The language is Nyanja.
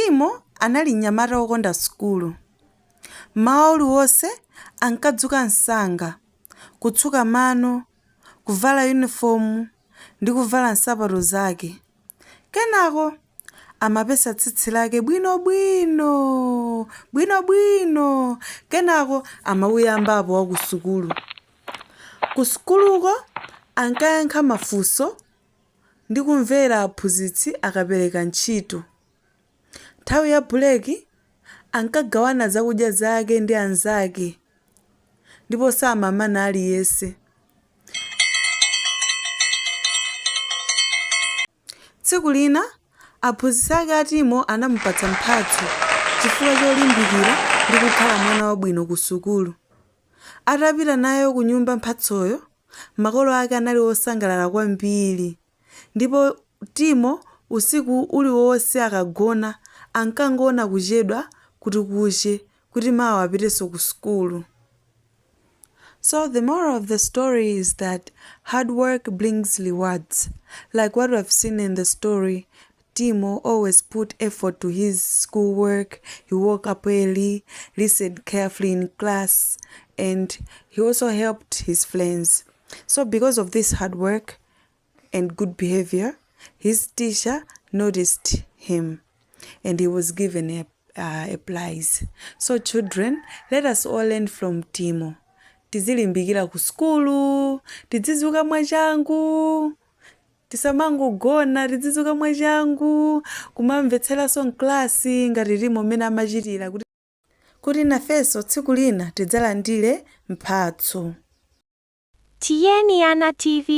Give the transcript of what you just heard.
Timo anali mnyamata wokonda sukulu. Mmawa uliwonse ankadzuka msanga, kutsuka mano, kuvala yunifomu ndi kuvala nsapato zake. Kenako amapesa tsitsi lake bwinobwino, bwinobwino, kenako amauyambapo wa kusukulu. Kusukuluko ankayankha mafunso ndi kumvera aphunzitsi akapereka ntchito. Nthawi ya buleki ankagawana zakudya zake ndi anzake ndipo samamana aliyense. Tsiku lina, aphunzitsi ake a Timo anamupatsa mphatso chifukwa cholimbikira ndi kukhala mwana wabwino ku sukulu. Atapita nayo kunyumba mphatsoyo, makolo ake anali osangalala kwambiri ndipo Timo usiku uliwonse akagona ankangoona kuchedwa kuti kuche kuti mawa apitenso ku sukulu. So the moral of the story is that hard work brings rewards. Like what we've seen in the story, Timo always put effort to his schoolwork. He woke up early, listened carefully in class, and he also helped his friends. So because of this hard work and good behavior, his teacher noticed him and he was given a prize. So children, let us all learn from Timo. Tizilimbikira ku sukulu, tidzidzuka mwachangu, tisamangogona, tidzidzuka mwachangu, kumamvetseranso mklasi ngati Timo mmene amachitira kuti nafenso tsiku lina tidzalandire mphatso. Tiyeni Ana TV.